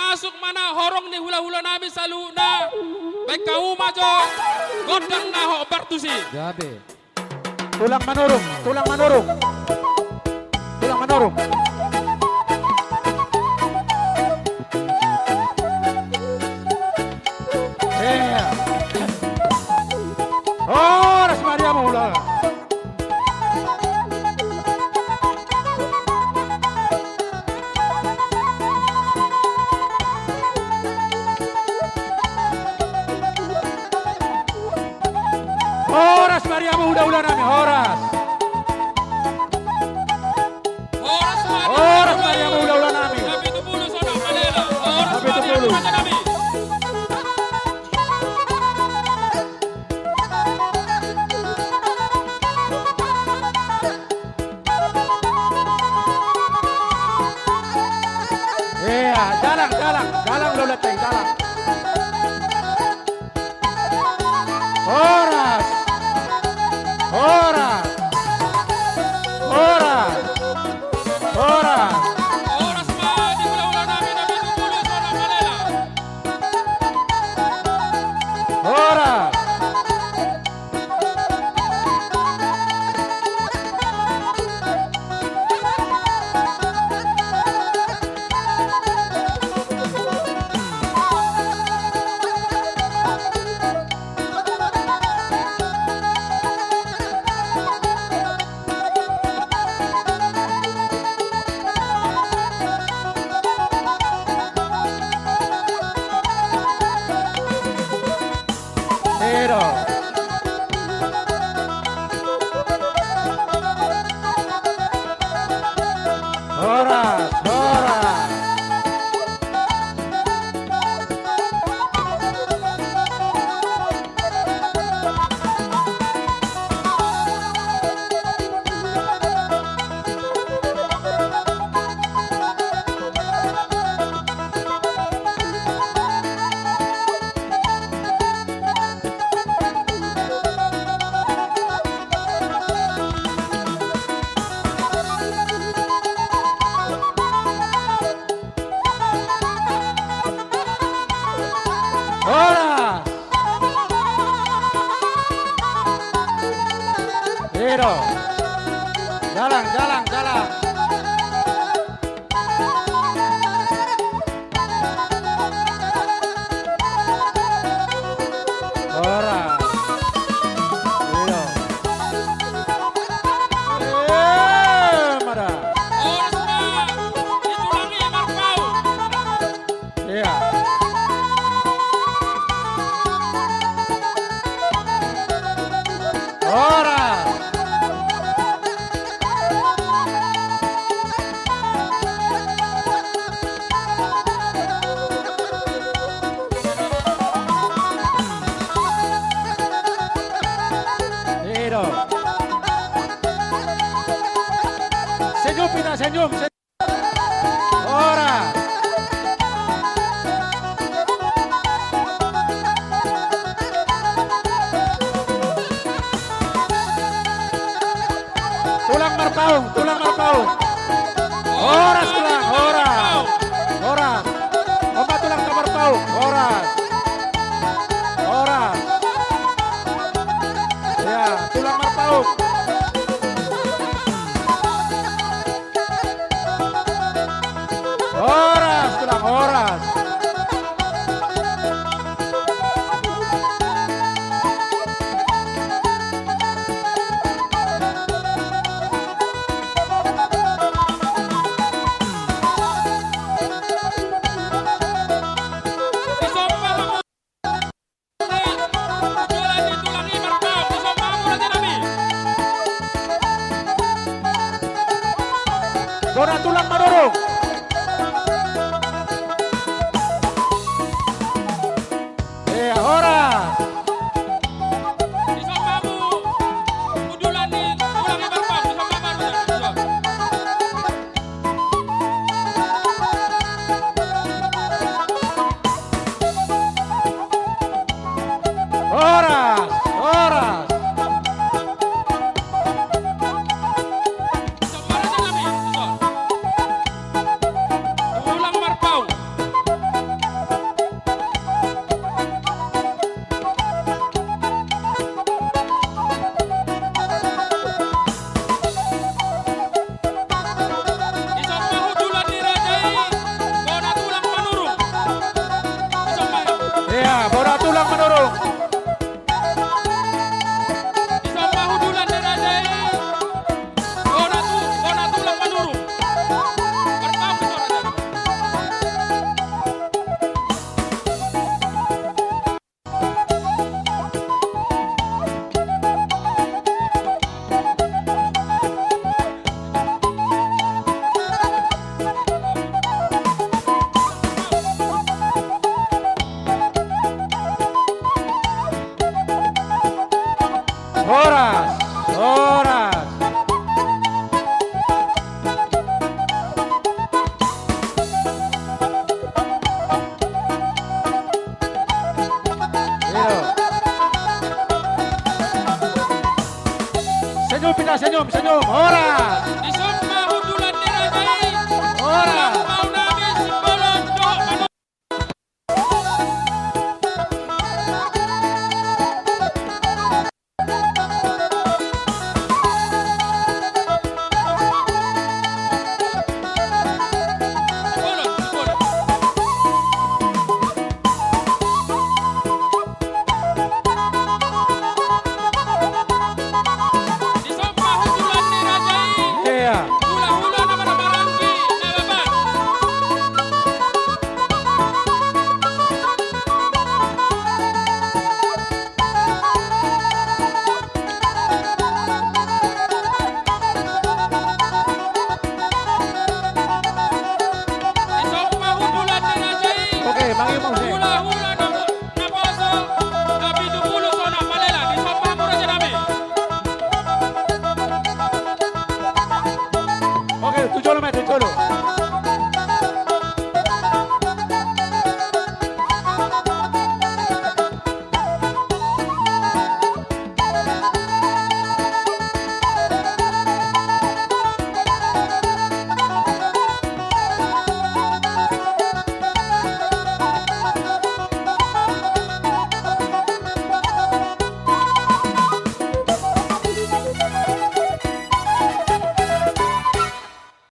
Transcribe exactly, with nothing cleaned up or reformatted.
Masuk ma na horong ni hula-hula nami saluhutna. Baen hamu ma jo gondang na hombar tusi. Gabe. Tulang Manurung, Tulang Manurung. Tulang Manurung. Iya. Horas ma di hamu, ula. Horas ma di hamu, hula-hula nami, horas. Horas ma di hamu, hula-hula nami. Napitupulu, Sanak Malela. Horas ma di hamu, hula-hula nami. Iya, jalang, jalang, jalang, ula-ula, jalang. Horas. Horas. Horas. Horas. Horas ma di hula-hula nami, Napitupulu, Sanak Malela. Horas. Ero. Horas, horas. Horas. Ero. Jalang, jalang, jalang. Horas. Ero. Eh, mada. Horas ma. Itu lagi Marpaung. Iya. Horas. Ero. Senyum, Pita, senyum, senyum. Horas. Tulang Marpaung, Tulang Marpaung. Horas, Tulang, horas. Horas. Opa, Tulang Marpaung, horas. Horas. Ya, Tulang Marpaung. Horas, Tulang, horas. Senyum, senyum, horas. Dison ma hundulan ni raja i. Horas. Paunami Simbolon dohot Manon. Iya. Oke, Bang Ibu, sih.